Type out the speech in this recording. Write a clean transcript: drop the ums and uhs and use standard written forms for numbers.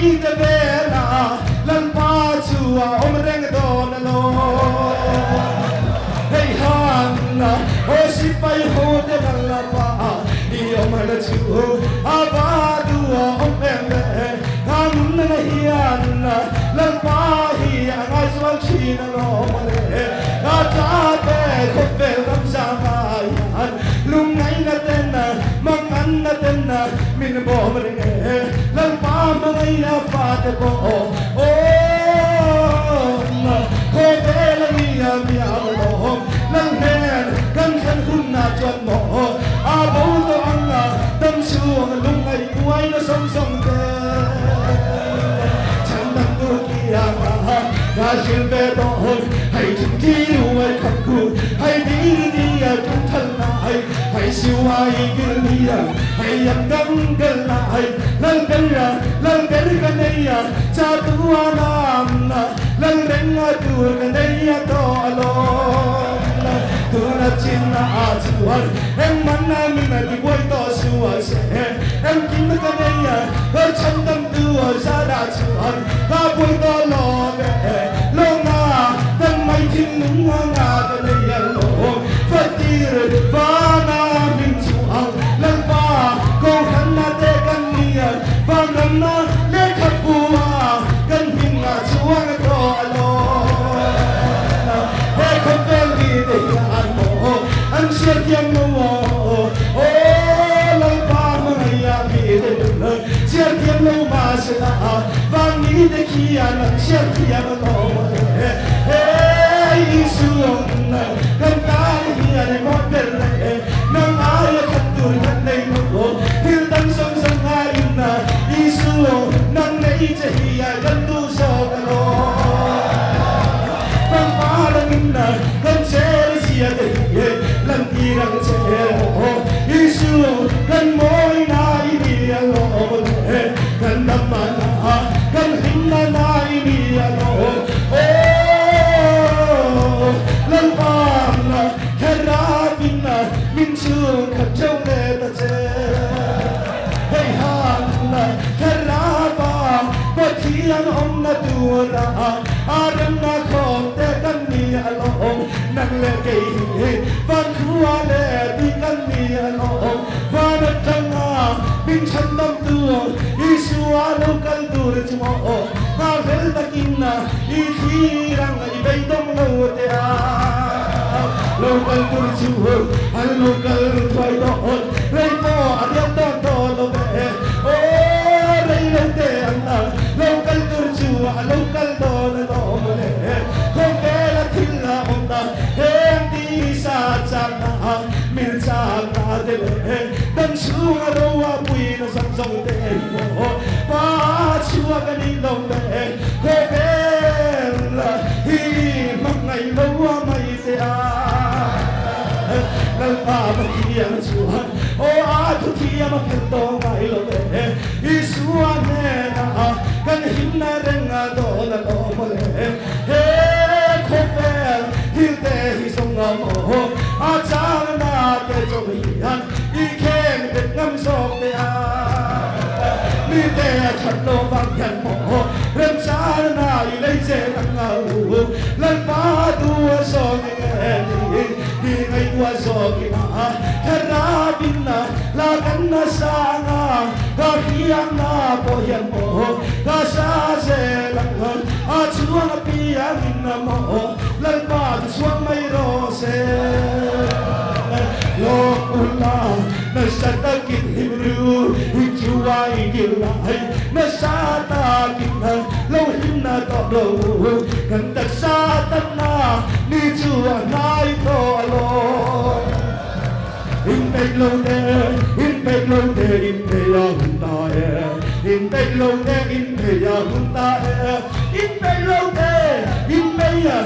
mite velah Lalpa chu a awm reng dawn alawm. Hei han aw sipai ho te Lalpa i awm na chu a va duh awm em le. Ka nunna hian Lalpa hi a ngaizual thin alawm le. Ka tap e khawvel ram zangah hian lungngaihna ten manganna ten min bawm reng e. Lalpa hmangaihna fate pawh awm khawvel a nia miang alawm. Lalhnen kan thlen hunah chuan maw a bo tawh ang a, dam chhung lungngaih buaina zawng zawng te chhan dang tur kianga ka hrilh ve dawn. Hei thing thi ruai khat ku, hei dir nia tum thal lai, hei siuai kil nia, hei an dang tel lai. Lal ber a, lal ber ka nei a, cha tuan ang a, lal reng a tur ka nei a tawh alawm. Tuna chin a chuan engman a min a tibuai tawh su a se, engkim ka nei a, ka chhandam tu a zara chuan ka buai tawh lo ve. Lawngna kan mai thinlung anga ka nei alawm, fatir vana min chu ang Lalpa Kohhranna te kan ni a, vanramna lehkhabu a kan hming ah chuan a tawh alawm. He khawvel mi te hian maw an hriat thiam lo aw, aw Lalpa hmangaih a mi te nun chhiar thiam lo mahsela van mi te khian an chhiar thiam alawm le. He Isua'n kan tan hian engmah ber leh nang aia khat tur kan nei lo, thil dang zawng zawng aiin Isua nang nei che hi kan duh zawk alawm. Pangpar angin kan cher zia te hi lantir ang che aw, Isua kan mawina i ni alawm le, kan damana kan hlimna i ni alawm, aw Lalpa Thlarauin min chhungkhat theuh leh ta che. Hei han Thlarauva Pathian awmna tura a remna khawm te kan ni alawm. Nang leh kei hi van khua leh tih kan ni alawm. Van atanga min chhandamtu Isua lo kal tur chu maw nghahhlel takin i thlir ang. I beidawng lo te a lo kal tur chu an lo kal thuai dawn rei pawh a riak dawn tawh lo ve aw rei lo te ang a lo kal tur chu a lo kal dawn a lawm le khawvel a thil a awm na heng tisa chak na mil chak na te leh dam chhung a ro a pui na zawng zawng te hi maw pa chhuak a ni lo ve Khawvel hi hmangaih lo a mai che a, Lalpa Pathian chuan aw a thuthiam a phelh tawh ngai lo ve. Isua hnenah kan himna reng a dawn a lawm maw le. He khawvel thil te hi zawng a maw a changna te chawp hian i kheng bet ngam zawk teh a. Mite a that lo vang hian maw remchana i lei chen ang a u Lalpa dua zawk i nge ni ti ngaihtuah zawk ina Thlarauin la kan nasa anga ka hriatna pawh hian maw ka sa zel ang a chhuang apiangin maw Lalpa chu chhuang mai rawh se. Lawk ula nasa takin hlim ru i chu ai kil lai nasa takin lo hlim na tawh lo kan taksa tatna ni chu a hnai tawh alawm. In peih lo te, in peih lo te, in peih a hun ta e. In peih lo te, in peih a hun ta e. In peih lo te, in peih a.